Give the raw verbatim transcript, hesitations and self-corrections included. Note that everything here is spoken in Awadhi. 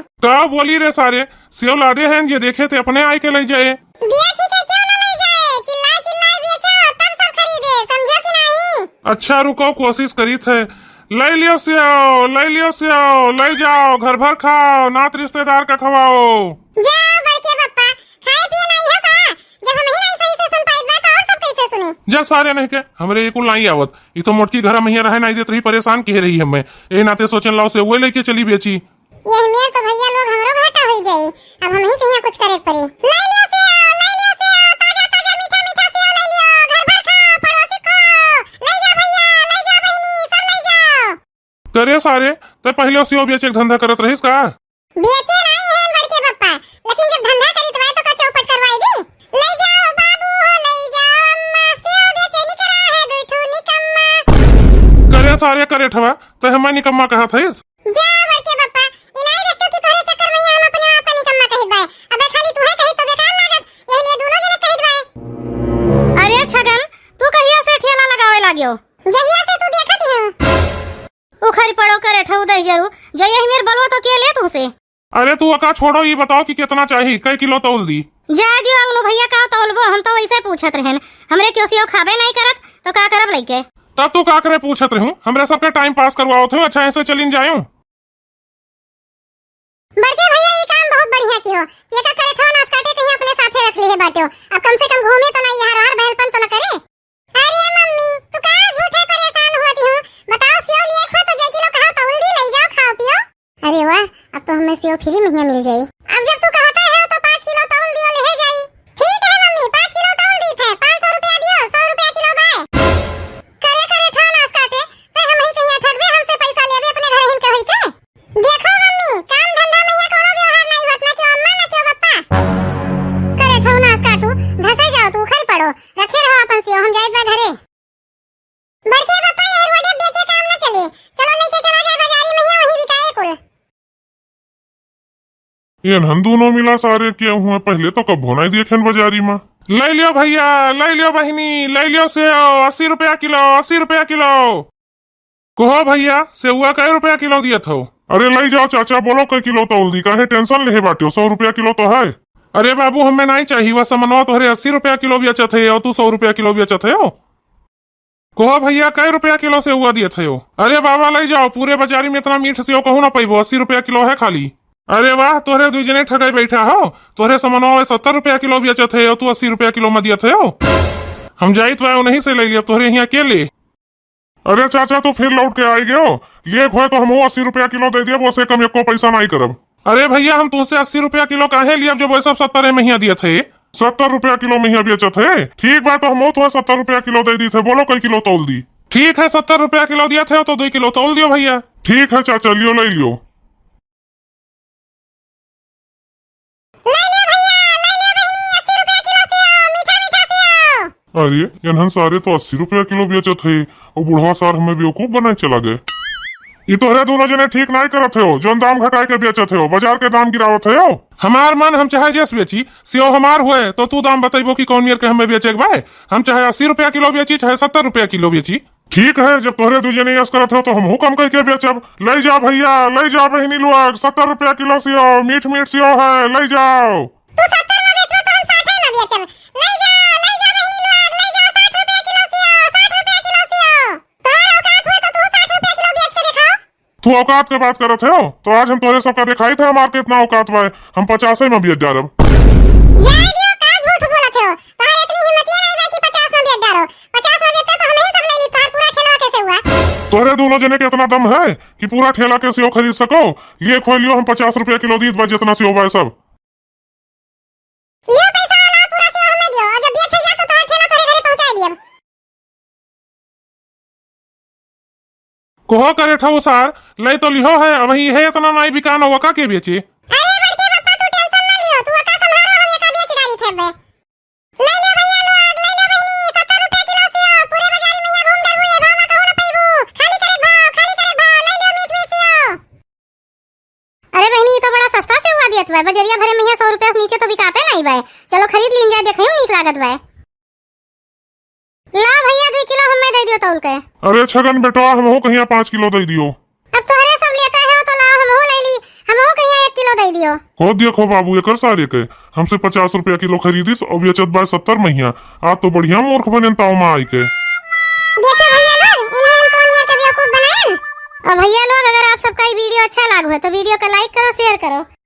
का बोली रे सारे, सेव लादे हैं जे देखे थे अपने आए के लइ जाए। देखी के क्यों न लइ जाए, चिल्लाए चिल्लाए बेचो तब सब खरीदे, समझो कि नहीं? अच्छा रुको कोशिश करी थे, लइ लियो सेव, लइ लियो सेव, लइ जाओ घर भर खाओ, नात रिश्तेदार का खवाओ। जाओ बड़के पप्पा, खाए पिए नहीं हो का? जब हम ही नहीं सही से सुन पाइत बा तो और सब कैसे सुनी? जा सारे नहीं के, हमरे ये कुल नहीं आवत, ई तो मोटकी घर में ही रहे नहीं देत रही, परेशान किहे रही हमें, ए नाते सोचन लाओ सेव वही लेके चली बेची। यही में तो भैया लोग हमरो घाटा होई जाई। अब हम ही कहिया कुछ करे के पड़ी। ले लियो सेव, ले लियो सेव, ताजा ताजा मीठा मीठा सेव ले लियो, घर भर खाओ, पड़ोसी खाओ, ले जा भैया, ले जा बहिनी, सब ले जाओ। करे सारे, ते पहले सेव बेचे के धंधा करत रहिस का? बेचे नहीं है बड़के पप्पा, लेकिन जब धंधा करी तो का चौपट करवाई दी। ले जाओ बाबू हो, ले जाओ अम्मा, सेव बेचे निकरा है दुई ठो निकम्मा। करे सारे करे ठवा, ते हमें निकम्मा कहा थइस? जा बड़के पप्पा, ई नाई देखतो कि तोहरे चक्कर में हम अपने आप का निकम्मा कहित बाए। अबे खाली तूहे कहित तो बेकार लागत, यही लिए दोनों जने कहित बाए। अरे छगन, तू कहिया से ठेला लगावे लाग्यो? जहिया से तू देखत ही हूँ। उखरी पड़ो करे ठऊ दही जरू, जो यही मेर बलवा तो के ले तुमसे। अरे तू अका छोड़ो, ई बताओ कि कितना चाही, कई किलो तौल दी? जाए दियो अंगनू भैया, का तौलबो, हम तो वैसे पूछत रहेन, हमरे क्यों सियो खाबे नहीं करत, तो का करब लइके? तब तू का करे पूछत रहूं, हमरे सबके टाइम पास करवावत हो, अच्छा ऐसे चलिन जायूं। बड़के भैया, ई काम बहुत बढ़िया किहो कि एका करे ठो नास काटे कहीं अपने साथे रख लिहे बाट्यो। अब कम से कम घूमे तो ना, यहाँ रहर बहलपन तो ना करे। अरे मम्मी, तू का झूठे परेशान होती हो? बताओ, सेव लिए खो तो जय किलो कहा तौल दी, ले जाओ, खाओ पियो। अरे वाह, अब तो हमें सेव फ्री में ही मिल जाई। अब जब तू कहता है तो पाँच किलो तौल दियो, ले जाई। ठीक है मम्मी, पाँच किलो तौल दी थे, पाँच सौ रुपया दियो, सौ रुपया किलो बाय। करे करे ठा नास काटे, ते हम ही कहीं ठगबे, हमसे पैसा लेबे अपने घर हिन के होई के। देखो मम्मी, काम धंधा में यहाँ कोनो व्यवहार नहीं होत, ना क्यों अम्मा, ना क्यों पप्पा। करे ठो नास काटू, धसे जाओ तू, उखल पड़ो, रखे रहो अपन सियो, हम जाइत बा घरे। बड़के पप्पा, ये रोडे बेचे काम ना चले, चलो लेके चला जाए बाजारी में, यहाँ वहीं बिकाए कुल। एनहन दूनो मिला सारे के हुए, पहले तो कब्बो नहीं देखेन बाजारी में। ले लियो भैया, ले लियो बहिनी, ले लियो सेव, अस्सी रुपया किलो, अस्सी रुपया किलो। कहो भैया, सेउआ कै रुपया किलो दियत हो? अरे लई जाओ चाचा, बोलो कै किलो तौल दी, काहे टेंशन लेहे बाट्यो, सौ रुपया किलो तो है। अरे बाबू, हमें नहीं चाहिए, वह समनवा तोहरे अस्सी रुपया किलो बेचत है और तू सौ रुपया किलो बेचत है हो। कहो भैया, कै रुपया किलो सेउआ दियत है हो? अरे बाबा लई जाओ, पूरे बाजारी में इतना मीठ सेव कहूँ ना पैबो, अस्सी रुपया किलो है खाली। अरे वाह, तोहरे दुई जने ठगई बैठा हो, तोहरे समनवा सत्तर रुपया किलो बेचत है और तू अस्सी रुपया किलो में दियत है हो। हम जाइत बा उन्हीं से ले लिया, तोहरे यहाँ के ले। अरे चाचा, तू फिर लौट के आई गयो। लिए खोए तो हमहू अस्सी रुपया किलो दे दियब, ओसे कम एको पैसा नाई करब। अरे भैया, हम तुमसे अस्सी रुपया किलो काहे लियब, जब वैसे सब सत्तर में हिया दियत है? सत्तर रुपया किलो में हिया बेचत है। ठीक बा, तो हमहू तुहे सत्तर रुपया किलो दे दीत है। बोलो, कई किलो तौल दी? ठीक है, सत्तर रुपया किलो दियत है, तो दुई किलो तौल दियो भैया। ठीक है चाचा, लियो, ले लियो। ले लियो भैया, ले लियो बहिनी, अस्सी रुपया किलो सेव, मीठा मीठा सेव। अरे, एनहन सारे तो अस्सी रुपया किलो बेचत है, और बुढ़वा सार हमें बेवकूफ बनाए चला गए। ई तोहरे दोनों जने ठीक नाई करत हो, जौन दाम घटाए के बेचत हो, बाजार के दाम गिरावत हो। हमार मन, हम चाहे जैस बेची, सेव हमार हुए, तो तू दाम बतैबो कि कौन मेर के हमें बेचे के बाय। हम चाहे अस्सी रुपया किलो बेची, चाहे सत्तर रुपया किलो बेची, ठीक है, जब तोहरे दुई जने यस करत हो, तो हमहू कम कइके बेचब। लई जा भैया, लई जा बहिनी लोग, सत्तर रुपया किलो सेव, मीठ मीठ सेव है, लई जाओ। तू सत्तर में बेचबो, तो हम साठे में बेचब। लई जा, लई जा बहिनी लोग, लई जा, साठ रुपया किलो सेव, साठ रुपया किलो सेव। तोहर औकात हो, तो तू साठ रुपया किलो बेच के दिखाओ। तू औकात के बात करत हो, तो आज हम तोहरे सबका दिखाई थे हमार कितना औकात बा, हम पचासे में बेच डारब। जाए दियो, का झूठ बोलत हो? तोहर इतनी हिम्मतिये नहीं बा कि पचास में बेच डारो। पचास में बेचते तो हम ही सब ले ली, तोहर पूरा ठेलवा कैसे हुआ? तोहरे दोनों जने के इतना दम है कि पूरा ठेला के सेव खरीद सको? लिए खोए लियो, हम पचास रुपया किलो दीत बा, जितना सेव बा सब। लियो पैसा वाला, पूरा सेव हमें दियो, और जब बेच जाए तो तोहर ठेला तोहरे घरे पहुंचाए दियब। कोहो करे ठऊ सार, लई तो लिहो है, अब ही है इतना नाई बिकान, वका के बेचे? अरे बड़के पप्पा, तू टेंशन ना लियो, तू वका संभालो, हम एका बेच डाली थे बे। ले लियो भैया लोग, ले लियो बहिनी, सत्तर रुपया किलो सेव, पूरे बाजारी में यहाँ घूम डरबू, ये भाव में कहूँ ना पैबू, खाली करे भाव, खाली करे भाव, ले लियो मीठ मीठ सेव। अरे बहिनी, ई तो बड़ा सस्ता सेउआ दियत बा। बजरिया भरे में यहाँ सौ रुपया से नीचे तो बिकाते नहीं बा। चलो खरीद लीन जाए, देखे में नीक लागत बा। ला भैया, दुई किलो हमें दे दियो तौल के। अरे छगन बेटवा, हमहू कहिया पाँच किलो दे दियो। अब तोहरे सब लेता है तो ला, हमहू ले ली, हमहू कहिया एक किलो दियो। हो देखो बाबू, एकर सारे के हमसे पचास रुपया किलो खरीदिस और बेचत बाय सत्तर महिया। आज तो बढ़िया मूर्ख बनेन ताव मा आई के। देखे भैया लोग, इन्हें हम कौन मेर के बेवकूफ बनाएन। और भैया लोग, अगर आप सबका ई video अच्छा लागो है तो video का like करो, share करो।